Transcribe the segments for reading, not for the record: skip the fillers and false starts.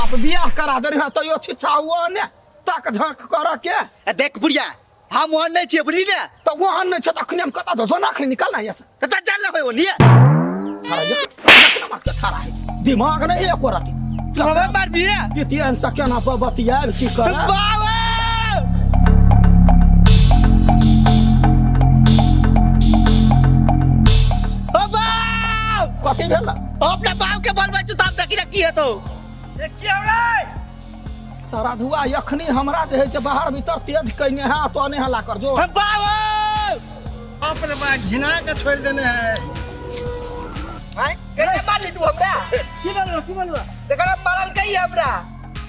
बाप बियाह करा दे रहे तैयो छिछा हुआ ने तक झक कर के। ए, देख बुढ़िया, हम ओहन नहि छियै, बुझली ने? तऽ ओहन नहि छै तऽ अखने हम कतऽ जो अखने निकल ना यहाँ। तऽ चल चल ना ओनिये। छाड़ा ये एक नंबर के छाड़ा है, दिमाग नहीं है एको रति। तू हमरा मारबी रे? पितियन से केना बतियाब की करब? बाबा ओ बाप! कथी भेल? अपना बाप के बोलबै छु तब देखी की हेतौ। सारा धुआ अखनी हमरा जे है से बाहर भीतर तेज कइने है तो नहीं हल्ला कर जो। बाबा बाप रे बाप, घिना के छोड़ देने है। हाय, केना मारली तू हमरा? की बोलबा, की बोलबा? देखला मारल कई हमरा।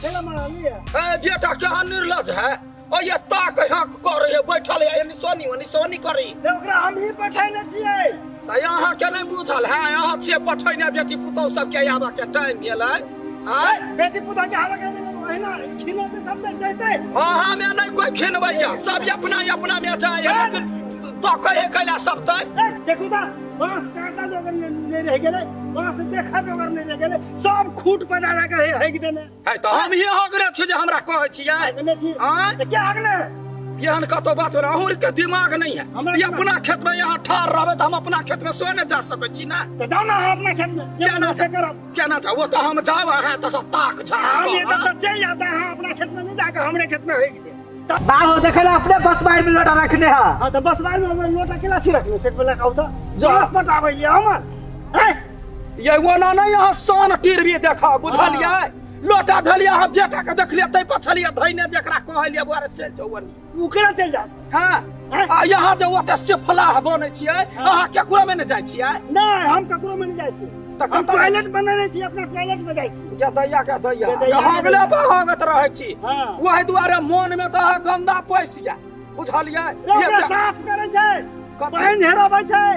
केना मारली है? ए बेटा, केहन निर्लज है ओ, ये ताक हक कर है, बैठल है यानी सोनी ओनी सोनी करी। रे, ओकरा हम ही पठेने छियै। तऽ अहाँ के नहीं बुझल है? अहाँ छियै पठैने बेटी पुतहु सबके आबऽ के टाइम भेल है आँय? बेटी पुतोह के आबऽ के ओहिना खिलौते सब देख जैतै। अहाँ में नहीं कोई खिनबैया, सब अपना अपना में जाय है, लेकिन तो कहे कैला सब तय। ए, देखू तऽ बांस काटा जोगर नहि रहि गेलै, बांस देखा जोगर नहि रहि गेलै, सब खूट पर जा के हेग देने। है तऽ हम ही हगने छी जे हमरा कहै छियै? हगने छी। आँय? तऽ के हगने? एहन कतौ बात हो, अहूँ के दिमाग नहीं है। हमरा ये अपना खेत में यहाँ ठार रहबै तऽ हम अपना खेत में सो नहीं जा सकै छी ना। तऽ जाउ ने अहाँ अपना खेत में, जे केना मन से करब। केना जाउ? ओ तऽ हम जाउ अहाँ तऽ सब ताक झाक। हम एतऽ से चलि जाता, अहाँ अपना खेत में नहीं जाके हमरे खेत में हेग दे। बाहो, देखल अपने बस बार में लोटा रखने है। हाँ तऽ बस बार में लोटा केला छी रखने से बोला कहू तऽ जा। बस पटाबै लिए हमर हैं? ये ओना नहीं यहाँ सन टीरबी देखा बुझलियै, लोटा धलियै अहाँ बेटा के देखलियै तै पर छलियै धैने, जेकरा कहलियै बुआरे चलि जाउ ओनी। उ केना चलि जाउ? हाँ। हैं? आ यहाँ जे ओते सिफलाह बनै छियै, अहाँ केकरो में नहि जाइ छियै? नहि, हम ककरो में नहि जाइ छी। तऽ हम कतऽ? टॉयलेट बनेने छी, अपना टॉयलेट में जाइ छी। के दैया, के दैया। के दैया, के हगले दैया। पर हगत रहै छी। हाँ। ओहि दुआरे मोन में तऽ अहाँ गंदा पैस गेल, बुझलियै? रे, ओकरा ये साफ करै छै, कथी? पानि हेरबै छै,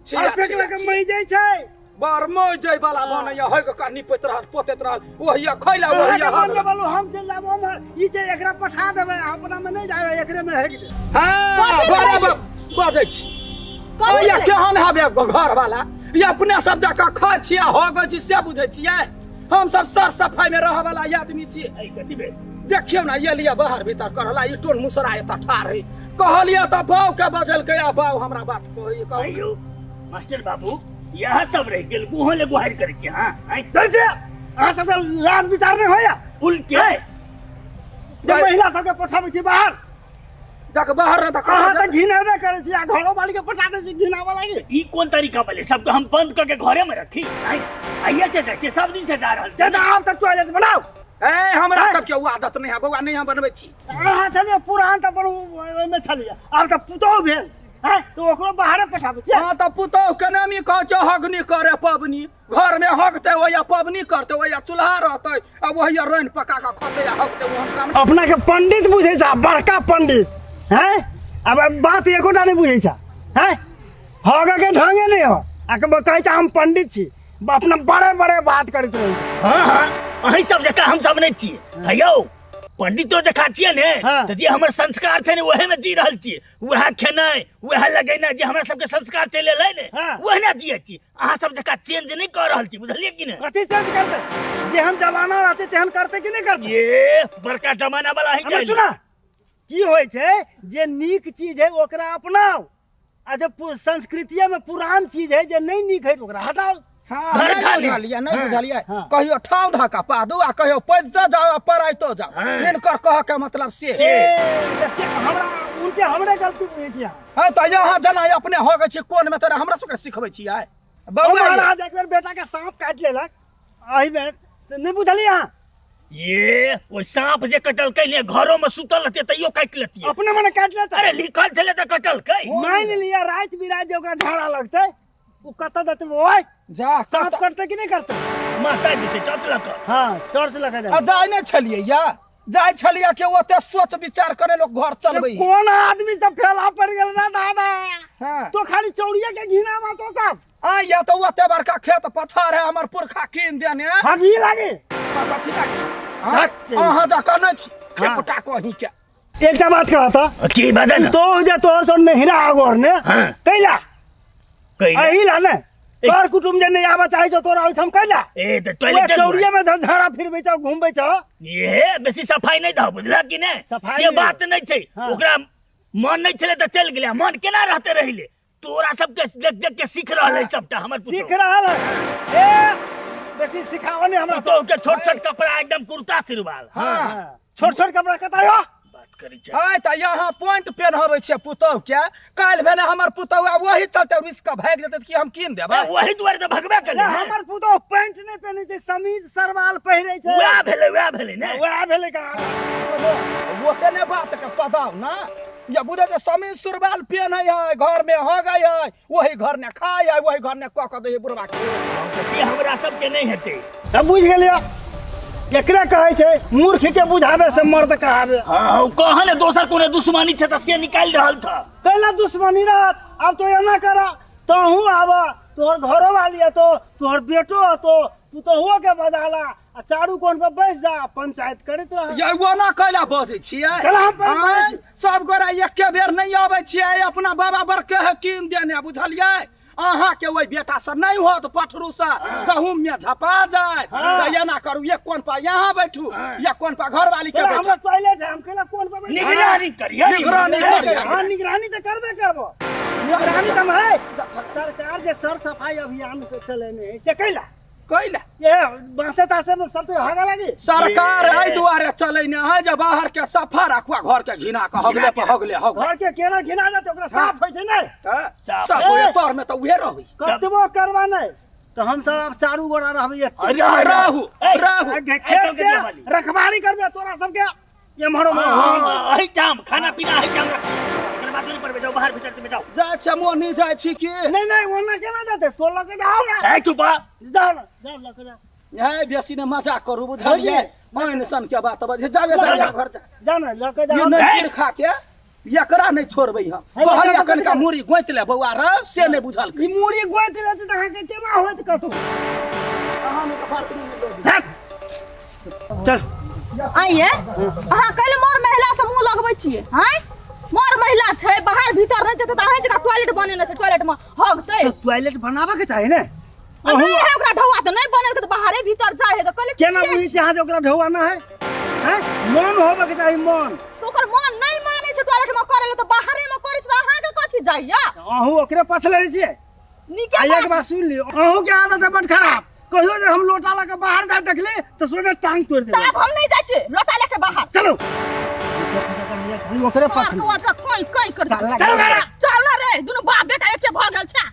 छिया, और पेट छिया, लगे छिया। महि जाइ छै। बड़ मौज जाय वाला बनैया, होय के निपैत रहल पोतैत रहल, ओहिया खैला अहाँके ओहिया मन हगला। बोलू, हम चलि जायब उम्हर, ई जे एकरा पठा देबै, अपना में नहि जायब, एकरे में हेक देब। हाँ, कथी बराबर भेलै? बजै छी। कथी ओहिया भेलै? केहन हबे घर वाला? ई अपने सब जकाँ खाइ छियै हगै छी से बुझै छियै? हम सब सर सफाई में रहऽ वाला आदमी छी। ऐ, कथी भेल? देखियौ ने, ये लिअ बाहर भीतर करला ई टोन मुसरा एतऽ ठाढ़ है। कहलियै तऽ बाउ के बजलकै आ बाउ हमरा बात कहै कहू। आइयो मास्टर बाबू, यह सब रह गेल, मुँह ले गुहार करै छी। हाँ, आँय? डर से अहाँ सबके लाज विचार नहि होइया? उल्टे जे महिला सबके पठाबै छी बाहर। देख बाहर ने तऽ अहाँ कतऽ तऽ घिनेबे करै छी आ घरो वाली के पठा दै छी घिनाबऽ लागी। ई कोन तरीका भेलै? सबके हम बंद करके घरे में रखी? आँय, आइये से जाइ छियै, सब दिन से जा रहल से छी। तऽ आब तऽ टॉयलेट बनाउ। ए, हमरा सबके ओ आदत नहि है बौआ, नहि हम बनबै छी। अहाँ छलियै पुरान तऽ बड़ ओहिमे छलियै, आब तऽ पुतोहु भेल हैं तऽ ओकरो बाहरे पठाबै छियै। हाँ तऽ पुतोहु के नामी कहै छै हगनी करे पबनी, घर में हगते ओया पबनी करते, ओया चूल्हा रहते आ ओहिया रैन पका के खते आ हगते, ओहन काम। अपना के पंडित बुझै छै, बड़का पंडित हैं, अब बात एकोटा नहि बुझै छै हैं, हगऽ के ढंगे नहि हो आ कहै छै हम पंडित छी, अपना बड़े बड़े बात करैत रहै छै। हाँ हाँ, अहीं सब जकाँ हम सब नहि छियै। हे यौ, पंडितो जकाँ छियै ने? हाँ। तऽ जे हमर संस्कार छै ने ओहे में जी रहल छियै, वएह खेनाइ वएह लगेनाइ, जे हमरा सबके संस्कार चलि एलै ने, हाँ। वएह ने जियै छी। अहाँ सब जकाँ चेंज नहि कऽ रहल छी, बुझलियै कि नहि? कथी चेंज करतै? जेहन जमाना रहतै तेहन करतै कि नहि करतै? ये बड़का जमाना वाला ही। हमे सुना, की होइ छै जे नीक चीज है ओकरा अपनाउ, आ जे संस्कृतिये में पुरान चीज है जे नहीं नीक है तो ओकरा हटाओ। हाँ, घर नहीं खाली। बुझलियै, नहीं बुझलियै। हाँ। कहियो ठाव धक्का पादू आ कहियो पैदतो जाओ आ पराइतो जाओ। हाँ। हिनकर कह के मतलब से। से। ए, तऽ से हमरा उल्टे हमरे गलती बुझै छी अहाँ। हाँ, तऽ यहाँ जेना अपने हो गए छी कोन में तोरा हमरा सबके सिखबै छियै बौआ? महाराज, एक बेर बेटा के सांप काटि लेलक एहि बेर तऽ नहि बुझलियै अहाँ? ये ओ सांप जे कटलकै ने, घरो में सुतल रहते तैयो काटि लेतियै। अपने मने काटि लेतै। अरे लिखल छलै तऽ कटलकै। मानि लिअ राति बिराति जे ओकरा झाड़ा लगतै, ओ कतऽ देतै? ओए जा साफ कतऽ करतै कि नहि करतै? माता जेतै टॉर्च लऽ कऽ। हाँ, टॉर्च लऽ कऽ आ जाइ। जाइ नहि छलियै या जाइ छलियै के ओते सोच विचार करे लोक घर चलबै। कोन आदमी सब फेला पड़ गेल ना दादा? हाँ। तो खाली चौड़िया के घिनावा तो सब आ या तो ओते बड़का खेत पथार है हमर पुरखा कीन देने। हगी लागे तऽ कथी लागे? हाँ? धक तेरी। अहाँ जकाँ नहि छी खेपटा कहीं के। एकटा बात कहता। की बात ने? तो जे तोहर सब नहिरा आगोर ने। हाँ। कैला? कैला? एही ला ने। कर कुटुम जे नहीं आबऽ चाहै छौ तोरा ओहिठाम कैला? ए तऽ ओए टॉयलेट चौड़िये में झाड़ा फिरबै छौ, घुमबै छौ। ये बेसी सफाई नहि दह, बुझलक कि नहि? सफाई से नहि। बात नहि छै। हाँ। ओकरा मन नहि छलै तऽ चलि गेलै, मन केना रहते रहिले? तोरा सबके देख देख के सीख रहल है सबटा हमर पुतोहु। सीख रहल है। ए बेसी सिखाओ नहीं हमरा। पुतोहु के छोट छोट कपड़ा, एकदम कुर्ता सिरवाल। हाँ। हाँ। छोट छोट कपड़ा कतऽ यो? बात करै छै। आइ तऽ यहाँ पॉइंट पेन्हबै छियै पुतहु के, काल्हि भेने हमर पुतहु आब वही चलते रुसि कऽ भागि जेतै तऽ की हम कीन देबै? वही दुआरे तऽ भगबे केलै ए, ने। हमर पुतोहु पैंट नहि पहिनै छै, समीज सरवाल पहिरै छै। वएह भेलै, वएह भेलै ने। वएह भेलै कहाँ। सुनो, ओते ने बात के पदाव ना या बुझे छै, समीज सुरवाल पेन्है है, घर में हगै है, वही घर ने खाय है, वही घर ने कऽ कऽ दै है बुढ़बा के। तऽ से हमरा सबके नहि हेतै। तब बुझि गेलियै, एकरे कहै छै मूर्ख के बुझाबे से मर्द कहाबे। हाँ, कह ने, दोसर कोनो दुश्मनी छै तऽ से निकालि रहल छ। कैला दुश्मनी रहत? आब तो एना कर, तोहू आब, तोहर घरो वाली हतो, तोहर बेटो हतो, पुतोहुओ के बजाला आ चारू कोन पर बैस जा, पंचायत करैत रह। ये ओना कैला बजै छियै? कैला हम बजै आँय? छी? सब गोरा एके बेर नहि अबै छियै। अपना बाबा बड़के है कीन देने, बुझलियै? अहाँके ओहि बेटा से नहि होत, पठरू से गहूम में झपा जाए। तऽ एना करू, एक कोन पर यहाँ बैठू, एक कोन पर घरवाली के कैला बैठू। हमरा टॉयलेट है, हम कैला कोन पर बैठू? निगरानी करिए। निगरानी करिए। हाँ, निगरानी तऽ करबे करबो, निगरानी तऽ हम है। सरकार जे सर सफाई अभियान के चलेने है से कैला? कैला? ये बांसे तासे में सब तो हगा लगी। सरकार एहि दुआरे चलेने है जे बाहर के सफा राखू आ घर के घिना के हगले पर हगले हग। घर के केना घिना जाते, ओकरा साफ होइ छै नहि? तऽ साफ। सब ओहि तर में तऽ उहे रहै। कतबो करबा नहि तऽ हम सब आब चारू गोरा रहबै एते। अरे रहू, रहू। आ खेत के रखवारी करबे, तोरा सबके एम्हर ओम्हर। हाँ, एहिठाम खाना पीना एहिठाम रखू, एकर बात नहीं पड़बे, जाओ बाहर भीतर में जाओ। जाइ छियै मोहनी, जाइ छी की? नहीं नहीं, ओना केना जेतै? तो लऽ के जाओ ना। ए चुप। जाओ ना, जाओ लऽ के जाओ। हे बेसी ने मजा करू, बुझलियै? मान सन के बात बजे जाबे जाबे घर जा। जाओ ना, लऽ के ई जाओ। नहि गिर खा के एकरा नहि छोड़बै हम। हे, कहलियै लऽ के कनिका जाओ। मुड़ी गोति ले बौआ रौ, से नहि बुझल। ई मुड़ी गोति लेतै तऽ अहाँके केना होइत कतौ? हट। चल। आइए, अहाँ कैले मोर महिला से मुंह लगबै छियै? आँय, मोर महिला छै, बाहर भीतर नहि जेतै तऽ अहीं जकाँ टॉयलेट बनेने छै, टॉयलेट में हगतै? तऽ टॉयलेट बनाबऽ के चाही ने। आ नहि है ओकरा ढौआ तऽ नहि बनल के तऽ बाहरे भीतर जाइ है तऽ कहले केना बुझै छी अहाँ जे ओकरा ढौआ ना है? हैं, मन होबऽ के चाही, मन। तऽ ओकर मन नहि मानै छै टॉयलेट में करै लए तऽ बाहरे में करै छै, तऽ अहाँके कथी जाइया? अहूँ ओकरे पाछले रहै छियै। नीके आ एक बात। बात सुनि लियौ, अहूँके आदत है बड खराब। कहियो जे हम लोटा लऽ कऽ बाहर जाय देखली तऽ सोझे टांग तोड़ि तऽ देबै। आब हम नहि जाइ छियै लोटा लए के बाहर। चलू, खाली ओकरे पाछले। आर के कहीं कहीं कर। चल, चल घरे। चल ना रे, दुनू बाप बेटा एके भऽ गेल छै।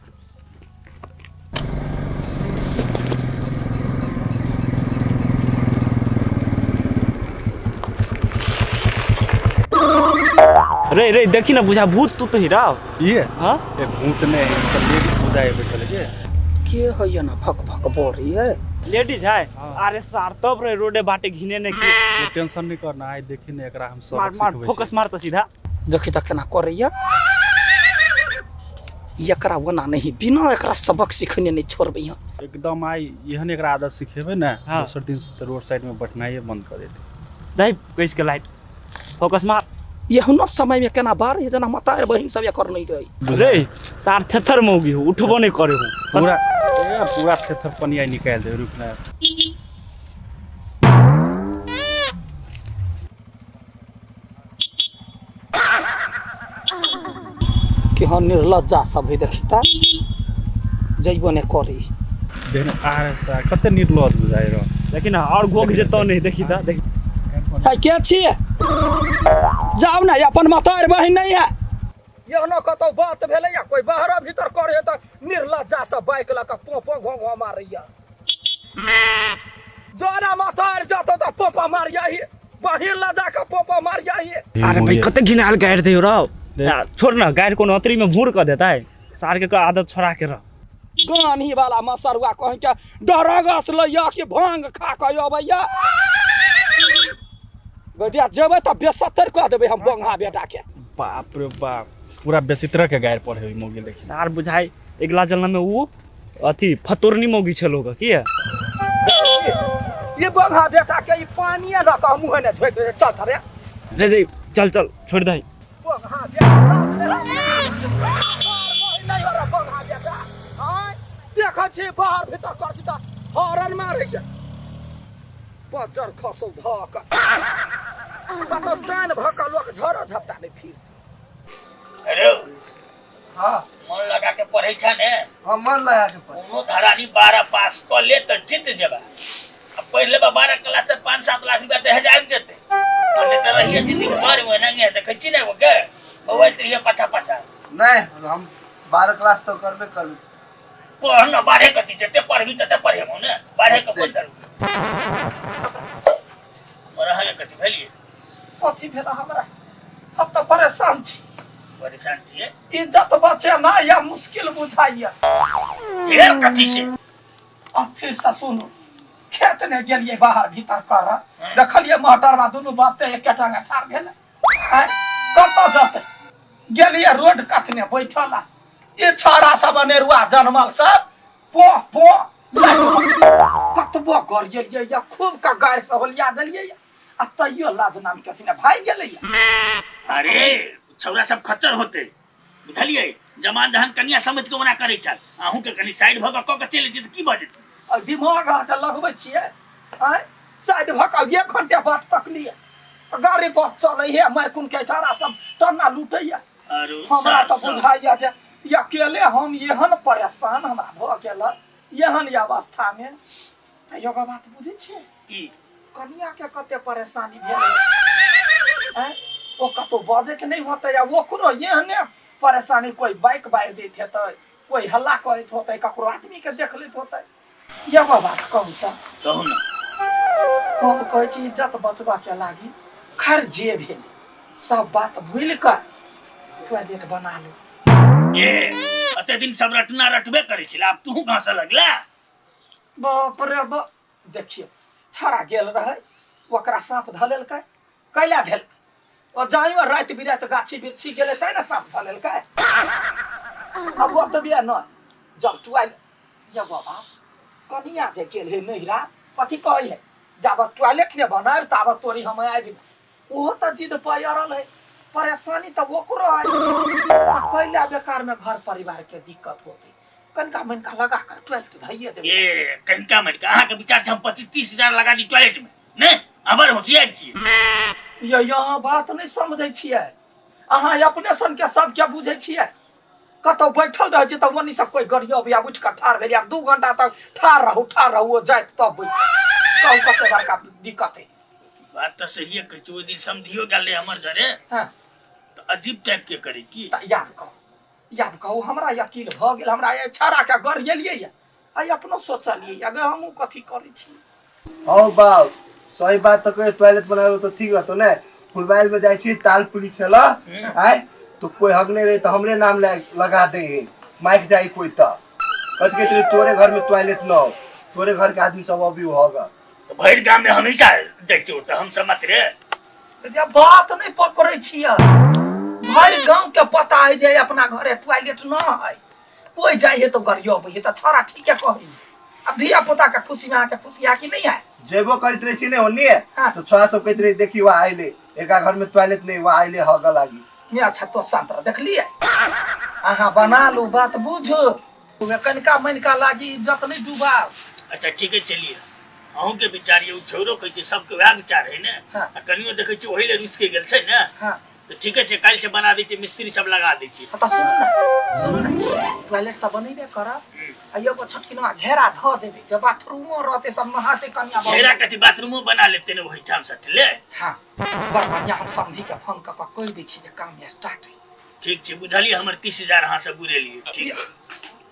रे रे, देखी ना, बुझा भूत तू तो ही रहा ये? हाँ। ए भूत ने सब लेडीज बुझाए बैठल है के। के होइए ना भक भक बोरी है? लेडीज है। अरे सार, तब रे रोडे बाटे घिने ने की। ये टेंशन नहीं करना, आइ देखी ने एकरा हम मार सबक मार सिखबै छी। फोकस मार तो सीधा। देखी तऽ केना करैया एकरा। ओना नहीं, बिना एकरा सबक सिखने नहि छोड़बै हम। एकदम आइ एहन एकरा आदत सिखेबै ने, हाँ। दोसर दिन से तऽ रोड साइड में बैठनाइए बंद कर देतै। नहीं कैस के लाइट फोकस मार। एहनो समय में केना बार है, जेना मतार बहिन सब एकर नहि रहै। रे सार, थेथर मौगी हो, उठबो नहीं करे हो। पूरा ए, पूरा थेथर पनिया निकालि देबै, रुक ना। कि हँ, निर्लज्जा सब है, देखी तऽ जैबो नहि करी। देख ने, आरे सार कते निर्लज बुझाइ रह। लेकिन और गोग जेतो नहीं, देखी तो देख। है के छियै? जाउ ने, अपन मतार बहिन नहि है। एहनो कतौ बात भेलै या कोई बाहर भीतर करे तऽ निर्लज्जा सब बाइक लऽ कऽ पो पो घो घो मारैया। जोरा मतार जतौ तऽ पोपा मारिया ही, बहिन लऽ जा कऽ पोपा मारिया ही। अरे भाई, कते घिनाल गाड़ दे रहो। छोड़ ना, गाड़ कोनो अतरी में भूर कर देता है। सार के आदत छोड़ा के रह। गानी वाला मसरुआ कहीं के डरगस लैया कि भांग खा कऽ अबैया। गदिया जेबै तऽ बेसत्तर कऽ देबै हम बंगा बेटा के। बाप रे बाप, पूरा बेचित्र के गारि पढ़े ओहि मौगी देखी। सार बुझाई अगला जन्म में वो अथी फतुरनी मौगी छलो की है। ये बंगा बेटा के ई पानिए लऽ कऽ मुँहे ने झोंकि देबै। चल रे। रे रे, चल चल, छोड़ दे। बंगा बेटा नहीं हो रे, बंगा बेटा आँय, देखै। छी बाहर भीतर कर छी तऽ हॉर्न मारैया बजर खसौ धऽ कऽ कतौ चान भऽ कऽ लोक झरो झपटा नहि फिर। अरे हाँ। मन लगा के पढ़ै छ ने? हाँ, मन लगा के पढ़। कोनो धरानी 12 पास कऽ ले तऽ जीत जेबा। आ पढ़ि लेबा 12 क्लास तऽ 5-7 लाख रुपया दहेज आबि जेतै। आ नहि तऽ रहिए जिंदगी भर में नंगे देखै छी ने ओके बौआइत रहिए पाछा पाछा। नहीं, हम 12 क्लास तो करबे करबे। पढ़ न, 12 कथी जते पढ़बी तते पढ़ेबो ने, 12 के कोन जरूरत। रहे कथी भेलिए? कथी भेला हमरा? हम तऽ परेशान छी। परेशान छियै? इज्जत बचेना या मुश्किल बुझाइया। फेर कथी से? अस्थिर से सुनू, खेत ने गेलिए बाहर भीतर कर, देखलिए मोटरवा दुनू बाप ते एके टांगे ठाढ़ भेल। आँय, कतऽ जतै? गेलिए रोड कतने बैठल आ ये छौड़ा सब अनेरुआ जनमल सब पो पो कतबो गरियलियै या खूब का गारि सब लिया देलियै या, आ तैयो लाज नाम के अथी ने भागि गेलैया। अरे छौड़ा सब खच्चर होते बुझलियै, जमान जहन कनिया समझ के ओना करै छल, अहूँ के कनि साइड भऽ कऽ के चलि जेतै की भऽ जेतै? आ दिमाग अहाँके लगबै छियै? आँय, साइड भऽ कऽ एक घंटे बाट तकलियै, गाड़ी बस चलै है, मैकुन के छौड़ा सब टन्ना लूटैया। अरे हमरा तऽ सब। बुझाइया जे अकेले हम एहन परेशान हमरा भऽ गेल एहन अवस्था में। तऽ एगो बात बुझै छियै की? कनिया के कते परेशानी भेल आँय, ओ कतौ बजै के नहि होतै आ ओकरो एहने परेशानी, कोई बाइक बारि दैत हेतै, कोई हल्ला करैत होतै, ककरो आदमी के देख लैत होतै। एगो बात कहू तऽ? कहू ने। हम कहै छी इज्जत बचबा के लागी खैर जे भेल सब बात भूलि कऽ टॉयलेट बना लू। ए अते दिन सब रटना रटबे करै छलै, आब तू घास लगला? बाप रे बाप, देखियौ छड़ा गेल रहै, ओकरा साँप धऽ लेलकै। कैला धेलकै? ओ जाइयो राति बिराति गाछी बिरछी गेलै तैं ने साँप धऽ लेलकै। आब ओतबे नहि, जब टॉयलेट ये बाबा कनिया जे गेल है नैहरा कथी कहै है, जाबत टॉयलेट नहि बनायब ताबत तोरी हम आबि, ओहो तऽ जिद पर अड़ल है, परेशानी तऽ ओकरो है। तऽ कैला बेकार में घर परिवार के दिक्कत होते, कनिका मनिका लगा कर टॉयलेट धइए देबै। ए कनिका मनिका अहाँके विचार छै हम 25-30 हजार लगा दी टॉयलेट में? नहि अबर होशियार छियै। ये यहाँ बात नहि समझै छियै अहाँ, अपने सन के सबके बुझै छियै। कतौ बैठल रहै छी तऽ ओनी से कोई गरियब या उठि कऽ ठाढ़ भेल या 2 घंटा तक ठाढ़ रहू ठाढ़ रहू, ओ जाइत तब बैठ। कहू कते बड़का दिक्कत है। बात तऽ सहिए कहै छी, ओहि दिन समधियो गेल रहै हमर जरे। हाँ। तऽ अजीब टाइप के करे की? तऽ याद कहू, याद कहू, हमरा यकीन भऽ गेल, हमरा ये छाड़ा के गरियलियै या आइ अपनो सोचलियै अगर हमहूँ कथी करै छी। हौ बाप, सही बात तऽ कहे, टॉयलेट बनाबे तऽ ठीक रहतो ने। फुलबाइल में जाइ छी ताल पुली खेल आय तो कोई हक नहीं रहे तो हमरे नाम लगा दे है, माइक जाई कोई तो कथी कहते रहे, तोरे घर में टॉयलेट न हो, तोरे घर के आदमी सब अभी होगा। तो भरि गाम में हमेशा जाइ छियै ओतऽ हम सब मात्रे। जे बात नहीं पकड़ै छियै, भरि गाँव के पता है जे अपना घरे टॉयलेट न है, कोई जाइ है तो गरियबै है। तऽ छौड़ा ठीके कहै, अब धिया पुता के खुशी में अहाँके खुशी है कि नहीं है? जेबो करैत रहे छी ने ओन्नी। हाँ। तो छोरा सब कहैत रहे देखी वहाँ आइले एका घर में टॉयलेट नहीं, वहाँ आइले हग लागी। नहीं अच्छा तो शांत रह, देखलिए अहाँ बना लू, बात बुझू, कनिका मनिका लागी इज्जत नहीं डुबाब। अच्छा ठीक है, चलिए अहूँ के विचार ये छौरो कहै छै सबके वएह विचार है ने। हाँ। आ कनियो देखै छी ओहि ले रुसि के गेल छै ने। हाँ। तो ठीक है, काल्हि से बना दै छियै, मिस्त्री सब लगा दै छियै। हाँ, तऽ सुनू ने, सुनू ने, टॉयलेट तऽ बनेबे करब आ एगो छोटकिनवा घेरा धऽ देबै जे बाथरूमो रहतै, सब नहाते कनिया बहु। घेरा कथी, बाथरूमो बना लेते ने ओहिठाम सटले। हाँ बड़ बढ़िया, हम समधी के फोन कऽ कऽ कहि दै छी जे काम स्टार्ट है। ठीक छै, बुझलियै, हमर 30,000 अहाँ सब बुरेलियै। ठीक छै।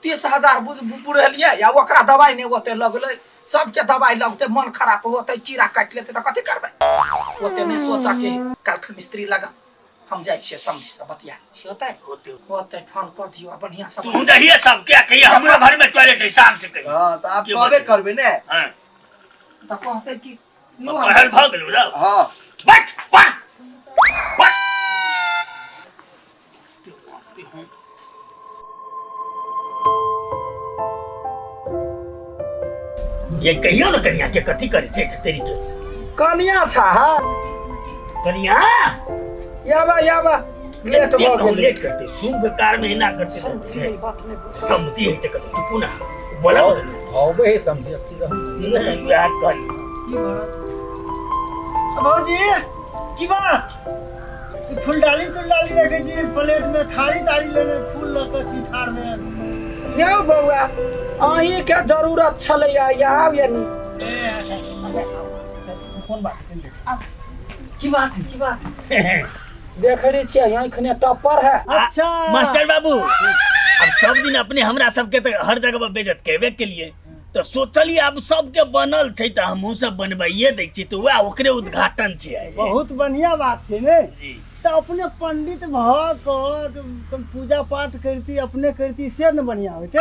30,000 बुझ बुरेलियै या ओकरा दवाइ नहि ओते लगलै, सबके दवाइ लगतै, मन खराब होतै, कीड़ा काटि लेतै तऽ कथी करबै? ओते नहि सोचऽ के, काल्हि मिस्त्री लगा हम जाइ छियै, समझी से बतिया लै छियै। होतै होतै। होतै, फोन कऽ दियौ आ बढ़िआँ से। तू दहिए सब क्या कहिए, हमरो घर में टॉयलेट है शाम से कहिए। हाँ तो आप के कहबे बतेबै? करबे ने। हाँ। तऽ कहतै कि पढ़ल भऽ गेलौ रौ? हाँ। बैठ पढ़ पढ़। ये कहियो न कनिया के कथी करे छै तेरी के? कनिया छा हा? कनिया याबा याबा लेट भऽ गेल। लेट करते शुभ कार में एना करते समझी बात नहीं बुझल। समझी है त कथी चुपू ना, बोला हवे समझे नहीं वएह कहली। भौजी की बात ई फुलडाली तुलडाली देखै छी प्लेट में थारी तारी लेने फूल लऽ कऽ छी ठाढ़ में। यौ बौआ अहीँके जरूरत छलैया आउ यानी। ए, अच्छा, कोन बात है? की बात है, की बात है? देख रहे छियै आँखि टप्पर है। अच्छा मास्टर बाबू अब सब दिन अपने हमरा सबके तऽ हर जगह पर बेइज्जत केबे के लिए तऽ सोचलियै आब सबके बनल छै तऽ हमहूँ सब बनबाइए दै छी तऽ वएह ओकरे उद्घाटन छै आइ। बहुत बढ़िया बात छै ने। जी। तऽ अपने पंडित भऽ कऽ पूजा पाठ करती अपने करती से ने बढ़िया होइतै। ओ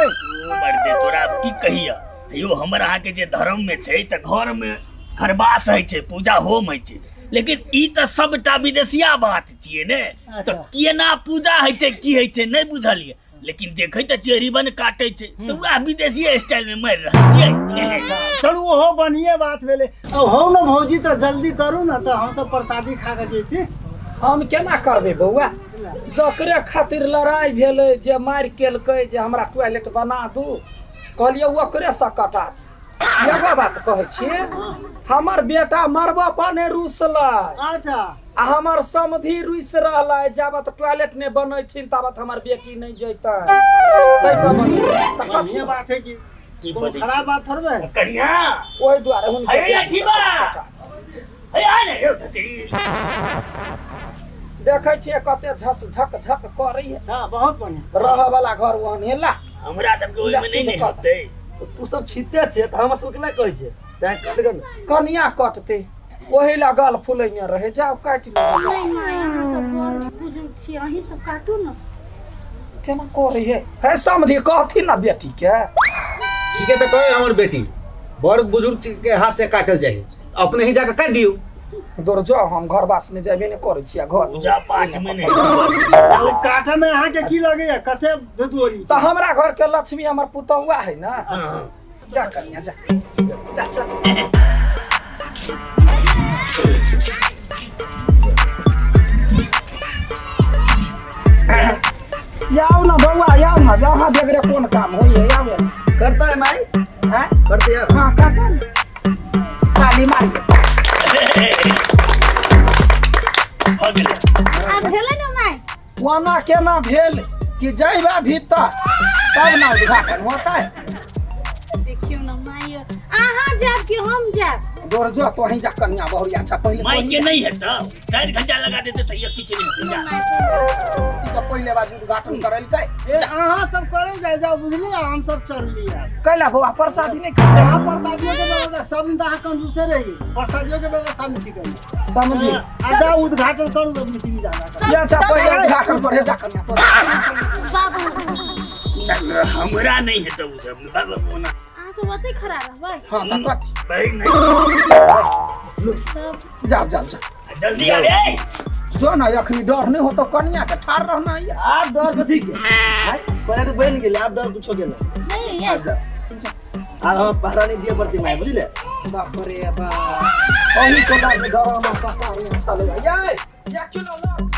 मर्दे तोरा आब की कहिया यो हमर अहाँके जे धर्म में छै तऽ घर में घरवास होइ छै पूजा होम होइ छै लेकिन ई तऽ सबटा विदेशिया बात छियै ने तऽ केना पूजा होइ छै की होइ छै नहि बुझलियै लेकिन देखै तऽ छियै रिबन काटै छै तऽ वएह विदेशिये स्टाइल में मारि रहल छियै। चलू ओहो बढ़िए बात भेलै। अब हौ ने भौजी तऽ जल्दी करू ने तऽ हमसब प्रसादी खा कऽ जैती। हम केना करबै बौआ जकरे खातिर लड़ाइ भेलै जे मारि केलकै जे हमरा टॉयलेट बना दू कहलियै ओकरे से कटा दू। एगो बात कहै छी हमर बेटा मरबो पर नहि रुसलै। अच्छा। आ हमर समधि रुसि रहलै जाबत टॉयलेट नहि बनैथिन ताबत हमर बेटी नहि जैतै ताहि पर बनेबै। तऽ कथी बढ़िए बात है कि की कोनो बजै खराब छी? बात थोड़बे है। कनिया ओहि दुआरे हुनकर अरे बेटी अथी बा। कटा। हे आ ने यौ तेरी देखै छियै कते झस झक झक करैया। हाँ बहुत बढ़िया। रहऽ वाला घर ओहन हेला। हमरा सबके ओहिमे नहि ने हेतै। तू सब छिते छै तऽ हमरा सबके नहि कहै छै तैं कट गन कनिया कटतै ओहि ला गल फुलैने रहे जाओ काटि लिअ जाओ। नहीं माय अहाँ सब बड़ बुजुर्ग छी अहीं सब काटू ने। केना करै है हे समधि कहथिन ना बेटी के। ठीके तऽ कहे हमर बेटी बड़ बुजुर्ग के हाथ से काटल जाइ अपने ही जाके काटि दियौ। दूर जो हम घर बास नहि जेबे नहि करै छियै घर। पूजा पाठ में नहि। काटे में अहाँ के की लगैया कते धुतुअरी? तऽ हमरा घर के लक्ष्मी हमर पुतहुआ है ना। जा कनिया जा जा चल। आउ ना बौआ आउ ना यहाँ बेगरे कोन काम होइए आउ ना। करता है माई? हैं? करते यार। हाँ करता है। ताली मार। भऽ गेलै। आब भेलै ने माय? ओना केना भेल कि जैबा भीतर तब ना उद्घाटन होता है। देखियौ ने माय अहाँ जायब कि हम जायब? दूर जो तो ही जा कनिया बहुरिया अच्छा पहिले माई तोहीं के जा। नहीं है तो 4 घंटा लगा देते तो ये किछु नहीं होते। जा। तू तो पहिले बाजू उद्घाटन करलकै। ए अहाँ सब करे जाय जाओ बुझलियै हम सब चललियै। कैला बौआ प्रसादी नहि खाइ? अहाँ प्रसादियो के व्यवस्था सब दिन तऽ अहाँ कंजूसे रहि गेल प्रसादियो के व्यवस्था नहि छी करी। समझी। आ जाओ उद्घाटन करू तऽ मित्री जाना। ये अच्छा पहिले उद्घाटन करे जा कनिया तो। बाबू। हमरा नहीं है तो उ सब बाबा ओना। अहाँ सब ओतै खड़ा रहबै? हाँ तऽ कथी? भाई नहीं। तब जाओ जाओ जाओ। जल्दी आबे। जो ना अखनी डर नहीं होतो कनिया के ठाढ़ रहना है। आब डर कथी के? आय पहिले तऽ बनि गेलै आब डर कुछो के नहीं। नहीं ये। अच्छा। आब हम पहरा नहीं दिए पड़ती माय बुझले? बाप रे बाप। अही को लागे डर हम पसारने छलै। ये एक किलो लऽ।